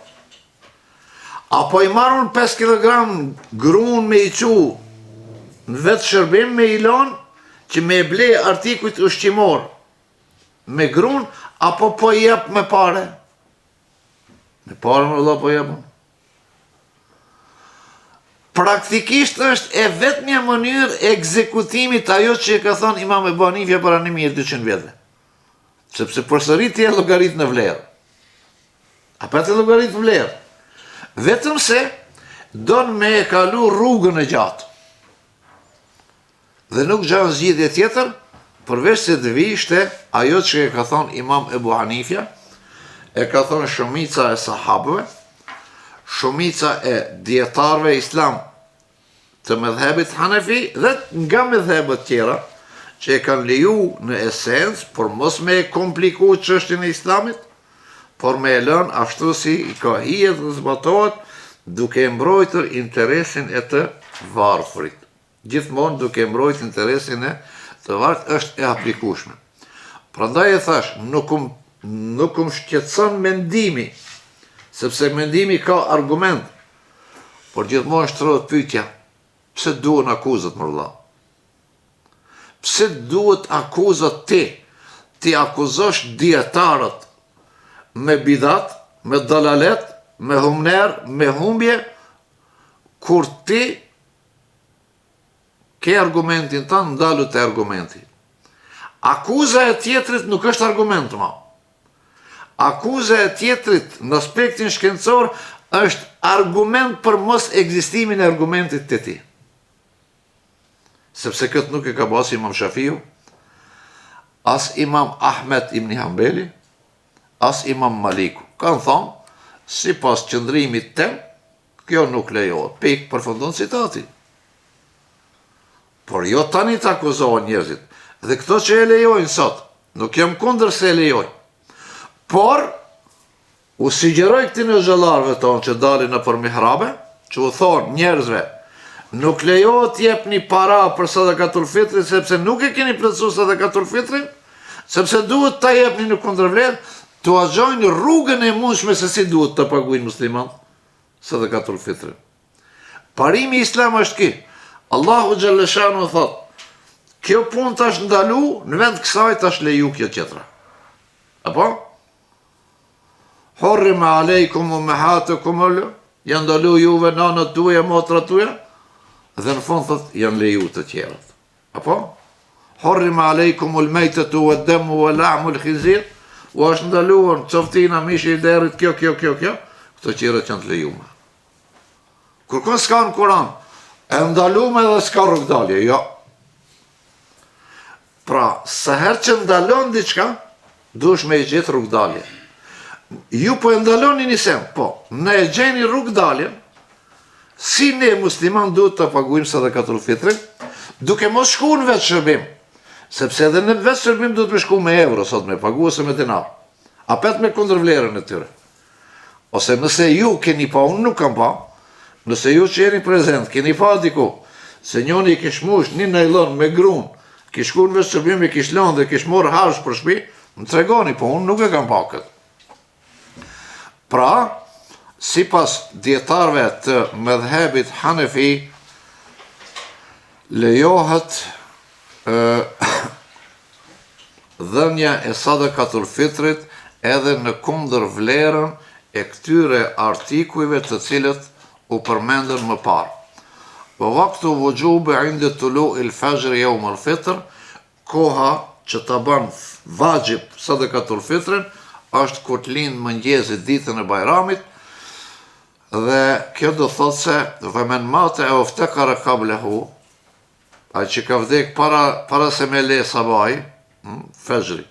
A po i marr unë 5 kg grun me i çu në vetëshërbim me i lon që me e ble artikujt ushqimor me grun, apo po i jep me pare? Me pare more vëlla po jep unë. Praktikisht është e vetmja mënyrë e ekzekutimit ajo që e ka thënë Imam Ebu Hanifja para 1200 vjetëve. Sepse përsëri ti e llogarit në vlerë. Apet e llogarit në vlerë. Vetëm se don me e kalu rrugën e gjatë. Dhe nuk gjan zgjidhje tjetër, përveç se të vish te ajo që e ka thonë Imam Ebu Hanifja, e ka thonë shumica e sahabëve, shumica e dijetarëve islam të medhhebit Hanefi dhe nga medhhebet tjera që e kanë leju në esencë, por mos me e kompliku çështjen e islamit, por me e lënë ashtu si i ka hije të zbatohet duke e mbrojtur interesin e të varfrit. Gjithmonë duke mbrojtur interesin e të varfrit është e aplikueshme. Prandaj e thash, nuk um, nuk um shqetëson mendimi, sepse mendimi ka argument, por gjithmonë shtrohet pyetja, pse duhen akuzat mor vëlla? Pse duhet akuzat ti? T'i akuzosh dijetarët me bidat, me dalalet, me humner, me humbje, kur ti Ke argumentin tënd, ndalu te argumenti. Akuza e tjetrit nuk është argument ma. Akuza e tjetrit në aspektin shkencor është argument për mos ekzistimin e argumentit të tij. Sepse këtë nuk e ka ba as Imam Shafiu, as Imam Ahmed ibn Hanbeli, as Imam Maliku. Kanë thonë, sipas qëndrimit tem, Kjo nuk lejohet. Pikë, përfundon citati. Por jo tani të akuzohen njerëzit. Dhe këto që e lejojnë sot, nuk jam kundër se e lejojnë. Por, u sugjeroj këtyne hoxhallarëve tonë që dalin nëpër mihrabe, që u thonë njerëzve, nuk lejohet të jepni para për sadakatul fitrin, sepse nuk e keni plotësu sadakatul fitrin, sepse duhet ta jepni në kundërvlerë, t'ua gjojnë rrugën e mundshme se si duhet të paguajnë muslimanët sadakatul fitrin. Parimi islam është ky. Allahu xhelleshanuhu thot, kjo punë t'asht ndalu, në vend kësaj t'asht leju kjo tjetra. Apo? Hurrime alejkum ummehatukum, janë ndalu juve nanat tuja, motrat tuja, dhe në fund thot, janë leju të tjerat. Apo? Hurrime alejkumul mejtetu ve demu ve lahmul khinzir, u është ndaluar coftina, mishi i derrit, kjo, kjo, kjo, kjo, këto tjerat janë të lejume. Kurkun s'ka në Kuran, e ndalume dhe s'ka rrugdalje, jo. Pra, sa herë që ndalon diçka, duhesh me i gjetë rrugdalje. Ju po e ndaloni një sen, po, ne e gjeni rrugdaljen. Si ne musliman duhet ta paguajmë sadakatul fitrin, duke mos shku në vetëshërbim, sepse edhe në vetëshërbim duhet me shku me euro sot me pagu ose me dinar. Apet me kundërvlerën e tyre. Ose nëse ju keni pa, unë nuk kam pa, nëse ju që jeni prezent, keni pa diku, se njoni i kish mush një najlon me grun, kish shku në vetëshërbim e kish lënë dhe kish marrë harxh për shpi, më tregoni, po unë nuk e kam pa këtë. Pra, sipas dijetarëve të medhhebit Hanefi, lejohet dhënia e sadakatul fitrit edhe në kundërvlerën e këtyre artikujve të cilët u përmendën më parë. Wa waqtu wujubi 'inda tulu'il fajr yawm al-fitr, Koha që ta ban vaxhib sadakatul fitrin është kur të lind mëngjesi ditën e Bajramit dhe kjo do thotë se ve men mate eu iftekare kablehu ai që ka vdek para para se me le sabahi hm, fexhri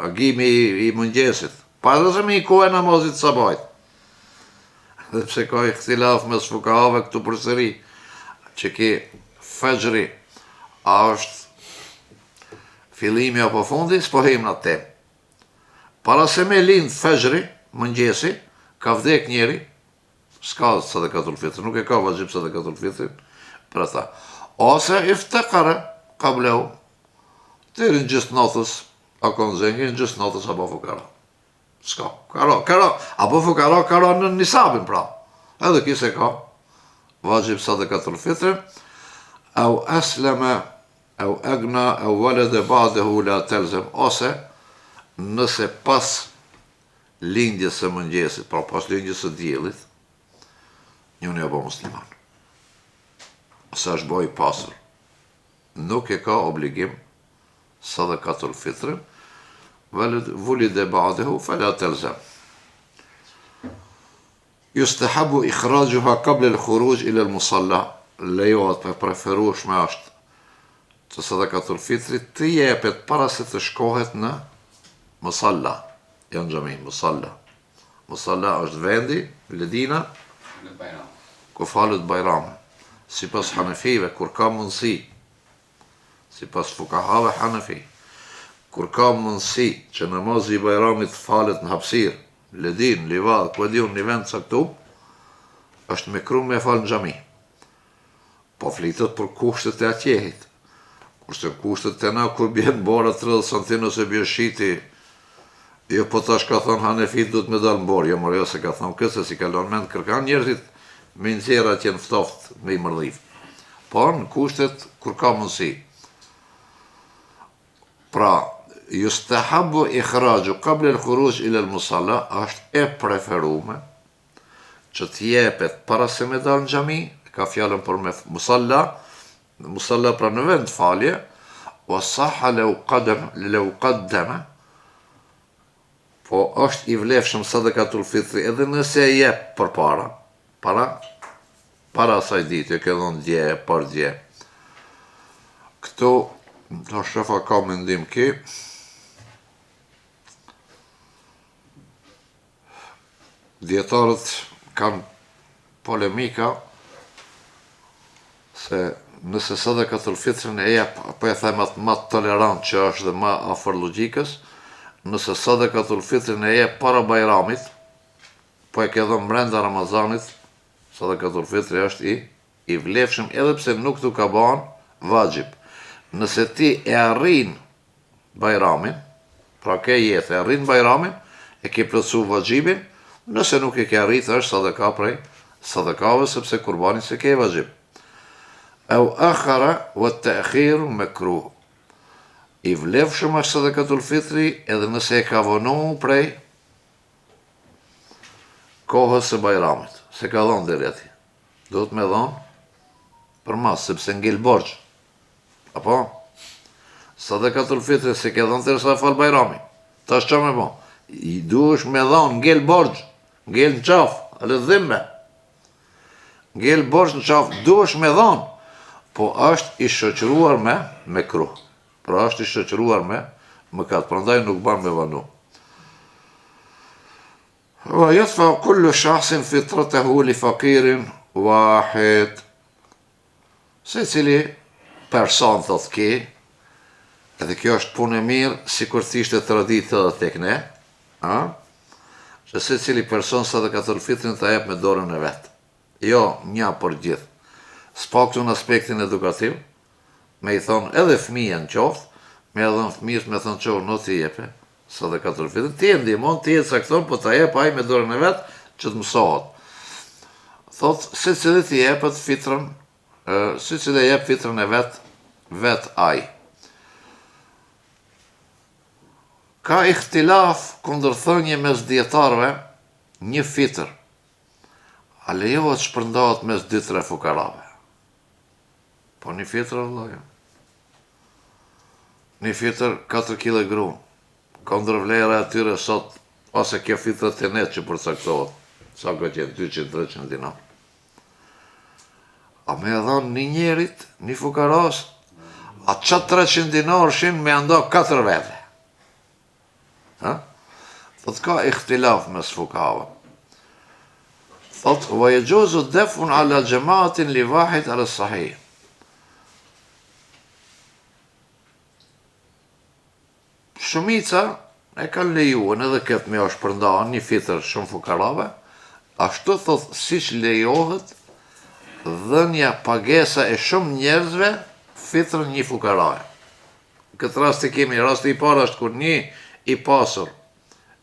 agimi i, i mëngjesit, para se me hi koha e namazit të sabahit. Dhe pse ka ihtilaf mes fukahave këtu përsëri, që ki fexhri, a është fillimi apo fundi, s'po him në atë temë. Para se me lind fexhri, mëngjesi, ka vdek njeri, s'ka sadekatul fitr, nuk e ka vaxhib sadekatul fitrin, për ata. Ose iftekare, kablehu, Deri në gjysë natës, a kon zengin, në gjysë natës a bo fukara. S'ka, ka ra, ka ra, a bo fukara, ka ra në nisabin pra. Edhe ky s'e ka, vaxhib sadekatul fitrin, eu esleme, eu egna, eu velede badehu la telzem, ose nëse pas lindjes së mëngjesit, pra pas lindjes së diellit, njoni a bo musliman, ose është bo i pasur, nuk e ka obligim sadakatul fitrin, vulide ba'dehu fela telzem. Justehabu ikhraxhuha kable l-khuruxh ila l-musalla, lejohet e preferueshme është që sadakatul fitri të jepet para se të shkohet në musalla, jo në xhami, musalla. Musalla është vendi, ledina, ku falet bajrami. Sipas hanefive, kur ka mundësi, sipas fukahave hanefi, kur ka mundësi që namazi i bajramit falet në hapësirë, ledinë, livadh, ku e di unë një vend caktum, është mekruh me falë në xhami. Po flitet për kushtet e atjehit. Kurse kushtet te na kur bjen bora 30 santim ose bjen shiti, jo po tash ka thonë Hanefi duhet me dalë në borë, jo more jo s'e ka thonë këtë se s'i ka lënë mend kërkan njerëzit me nxjerr atje në ftoft me i mërdhif. Po në kushtet kur ka mundësi. Pra, justehabu ikhraxhu kable l-khuruxh ila l-musalla është e preferume që të jepet para se me dalë në xhami, ka fjalën për me musalla, musalla pra në vend falje, wa saha leu qadam leu qaddama po është i vlefshëm sadakatul fitri edhe nëse e jep përpara, para para asaj dite, ke dhënë dje, pardje. Këtu, ta shoh a ka mendim ki, Dijetarët kanë polemika se nëse sadakatul fitrin e jep, po e them atë ma tolerant që është dhe ma afër logjikës, nëse sadakatul fitrin e jep para Bajramit, po e ke dhënë brenda Ramazanit, sadakatul fitri është i i vlefshëm edhe pse nuk t'u ka ban vaxhib. Nëse ti e arrin Bajramin, pra ke jetë e arrin Bajramin, e ke plotësu vaxhibin, nëse nuk e ke arrit është sadaka prej sadakave sepse kurbanin s'e ke vaxhib. Eu akhara wa ta'khiru mekruh. I vlefshëm është sadakatul fitri edhe nëse e ka vonu prej kohës së Bajramit, s'e ka dhonë deri aty. Duhet me dhonë përmas, sepse ngel borxh. Apo? Sadakatul fitri s'e ke dhënë derisa fal Bajrami. Tash ça me bo? I duhesh me dhënë, ngel borxh, ngel në qafë, ale dhimme. Ngel borxh në qafë, duhesh me dhënë. Po është i shoqëruar me mekruh. Pra është i shoqëruar me mëkat, prandaj nuk ban me vonu. Wa yadfa kullu shakhsin fitratahu li fakirin wahid. Secili person thot ki, edhe kjo është punë e mirë, sikur të ishte traditë edhe tek ne, a? Që secili person sadakatul fitrin ta jep me dorën e vet. Jo, nja për gjithë. S'paktu në aspektin edukativ, me i thonë edhe fëmija në qoftë, me e dhënë fëmijës me thonë ço no ti jepe, sadakatul fitrin, ti e ndihmon, ti e cakton, po ta jep ai me dorën e vet që të mësohet. Thot, secilit i jepet fitrën, secili e jep fitrën e vet, vet ai. Ka ihtilaf kundërthënie mes dijetarëve, një fitër, a lejohet shpërndahet mes 2-3 fukarave? Po një fitër vëlla jo. Një fitër 4 kg grun. Kundërvlera e tyre sot ose kjo fitër te ne që përcaktohet. Sa ka qenë 200-300 dinar. A me e dhanë një njerit, një fukaras, a qa 300 dinar shin me nda 4 vete. Ha? Thot ka ihtilaf mes fukahave. Thot, wa jexhuzu defun ala xhemaatin li vahid ala sahih. Shumica e kanë lejuar edhe këtë me shpërnda një fitër shumë fukarave, ashtu thot siç lejohet dhënia pagesa e shumë njerëzve fitrën një fukaraje. Këtë rast e kemi, rasti i parë është kur një i pasur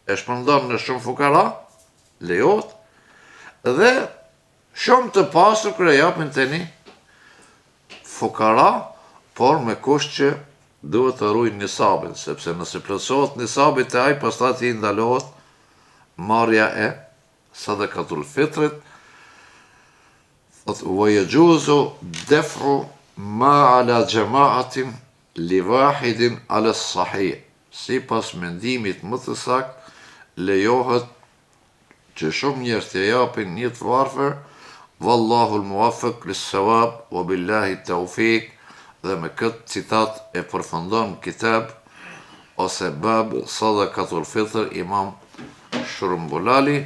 e shpërndan në shumë fukara, lejohet, dhe shumë të pasur kur e japin te një fukara, por me kusht që duhet të rujnë nisabin, sepse nëse plotësohet nisabi te ai, pastaj t'i ndalohet marrja e sadakatul fitrit, Thotë, Wa yajuzu def'u ma ala xhema'atin li wahidin ala as-sahih, sipas mendimit më të saktë, lejohet që shumë njerëz t'ia japin një të varfër, Wallahu al-muwaffaq lis-sawab wa billahi at-tawfiq, dhe me këtë citat e përfundon kitab ose bab Sadakatul Fitr Imam Shurumbulali,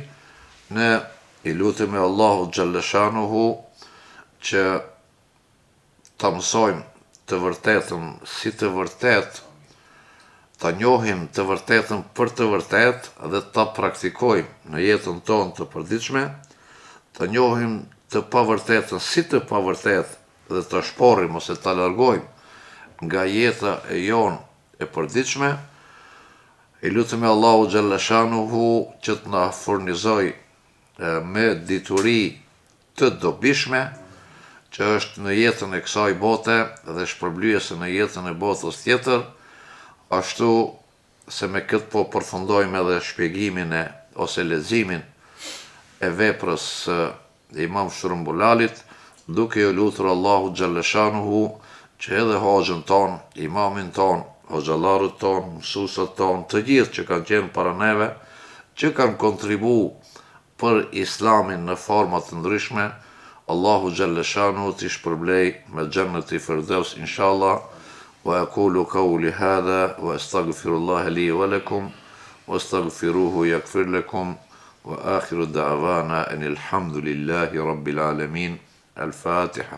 ne I lutemi Allahut xhelleshanuhu që ta mësojmë të vërtetën si të vërtetë, ta njohim të vërtetën për të vërtetë dhe ta praktikojmë në jetën tonë të përditshme, ta njohim të pavërtetën si të pavërtetë dhe ta shporrim ose ta largojmë nga jeta e jonë e përditshme. I lutemi Allahut xhelleshanuhu që të na furnizojë me dituri të dobishme që është në jetën e kësaj bote dhe shpërblyese në jetën e botës tjetër, ashtu se me këtë po përfundojmë edhe shpjegimin e ose leximin e veprës së Imam Shurmbulalit, duke ju lutur Allahut xhelleshanuhu që edhe hoxhën tonë, imamin tonë, hoxhallarët tonë, mësuesat tonë, të gjithë që kanë qenë para neve, që kanë kontribu për Islamin në forma të ndryshme, Allahu xhelleshanuhu t'i shpërblej me Xhenneti Firdeus inshallah, wa aqulu qawli hadha wa astaghfirullaha li wa lakum, wastaghfiruhu yaghfir lakum, Wa akhiru da'wana anil hamdulillahi rabbil alamin. Al Fatiha.